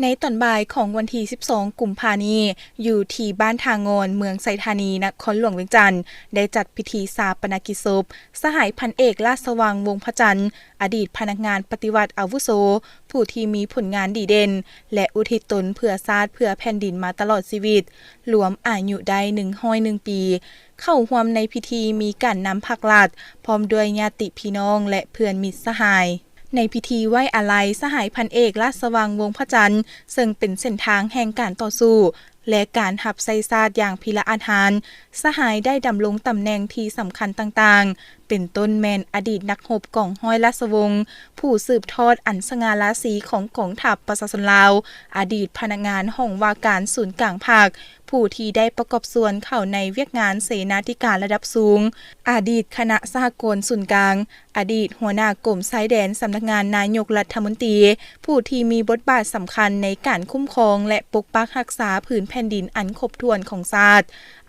ໃນຕອນບ່າຍຂອງວັນທີສິບສອງ ກຸມພານີ້, ຢູ່ທີ່ບ້ານທ່າງ່ອນ ເມືອງໄຊທານີ ນະຄອນຫຼວງວຽງຈັນ, ໄດ້ຈັດພິທີຊາປະນະກິດສົບ ສະຫາຍພັນເອກ ລາດສະຫວ່າງ ວົງພະຈັນ, ອະດີດພະນັກງານປະຕິວັດອາວຸໂສ ຜູ້ທີ່ມີຜົນງານດີເດັ່ນ ແລະ ອຸທິດຕົນເພື່ອຊາດເພື່ອແຜ່ນດິນມາຕະຫຼອດຊີວິດ, ລວມອາຍຸໄດ້ໜຶ່ງຮ້ອຍໜຶ່ງປີ. ເຂົ້າຮ່ວມໃນພິທີມີການນຳພາກລັດ ພ້ອມດ້ວຍຍາດຕິພີ່ນ້ອງ ແລະ ເພື່ອນມິດສະຫາຍ. ໃນພິທີໄວ້ອາໄລ ສະຫາຍພັນເອກ ລາດສະຫວ່າງ ວົງພະຈັນ, ເຊິ່ງເປັນເສັ້ນທາງແຫ່ງການຕໍ່ສູ້ ແລະ ການຮັບໃຊ້ຊາດຢ່າງພິລະອາດຫານ, ສະຫາຍໄດ້ດຳລົງຕຳແໜ່ງທີ່ສຳຄັນຕ່າງໆ ເປັນຕົ້ນແມ່ນອະດີດນັກຮົບກອງຮ້ອຍລາຊະວົງ, ຜູ້ສືບທອດອັນສະຫງ່າລາສີຂອງກອງທັບປະຊາຊົນລາວ, ອະດີດພະນັກງານຫ້ອງວ່າການສູນກາງພັກ, ຜູ້ທີ່ໄດ້ປະກອບສ່ວນເຂົ້າໃນວຽກງານເສນາທິການລະດັບສູງ, ອະດີດຄະນະສະຫະກອນສູນກາງ, ອະດີດຫົວໜ້າກົມຊາຍແດນສຳນັກງານນາຍົກລັດຖະມົນຕີ, ຜູ້ທີ່ມີບົດບາດສຳຄັນໃນການຄຸ້ມຄອງ ແລະ ປົກປັກຮັກສາຜືນແຜ່ນດິນອັນຄົບຖ້ວນຂອງຊາດ,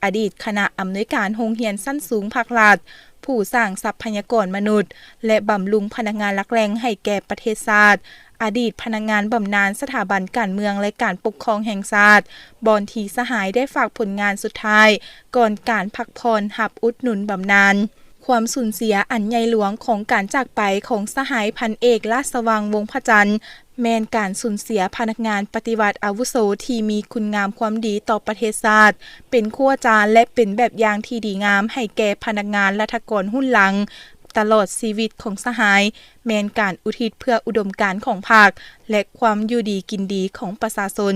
ອະດີດຄະນະອຳນວຍການໂຮງຮຽນຊັ້ນສູງພາກລັດ, ຜູ້ສ້າງຊັບພະຍາກອນມະນຸດ ແລະ ບຳລຸງພະນັກງານຫຼັກແຫຼ່ງໃຫ້ແກ່ປະເທດຊາດ, ອະດີດພະນັກງານບຳນານສະຖາບັນການເມືອງ ແລະ ການປົກຄອງແຫ່ງຊາດ, ບ່ອນທີ່ສະຫາຍໄດ້ຝາກຜົນງານສຸດທ້າຍ ກ່ອນການພັກຜ່ອນຮັບອຸດໜູນບຳນານ. ຄວາມສູນເສຍອັນໃຫຍ່ຫຼວງຂອງການຈາກໄປຂອງສະຫາຍພັນເອກ ລາດສະຫວ່າງ ວົງພະຈັນ ແມ່ນການສູນເສຍພະນັກງານປະຕິວັດອາວຸໂສທີ່ມີຄຸນງາມຄວາມດີຕໍ່ປະເທດຊາດ, ເປັນຄູອາຈານ ແລະ ເປັນແບບຢ່າງທີ່ດີງາມໃຫ້ແກ່ພະນັກງານລັດຖະກອນຮຸ່ນຫຼັງ. ຕະຫຼອດຊີວິດຂອງສະຫາຍ ແມ່ນການອຸທິດເພື່ອອຸດົມການຂອງພັກ ແລະ ຄວາມຢູ່ດີກິນດີຂອງປະຊາຊົນ.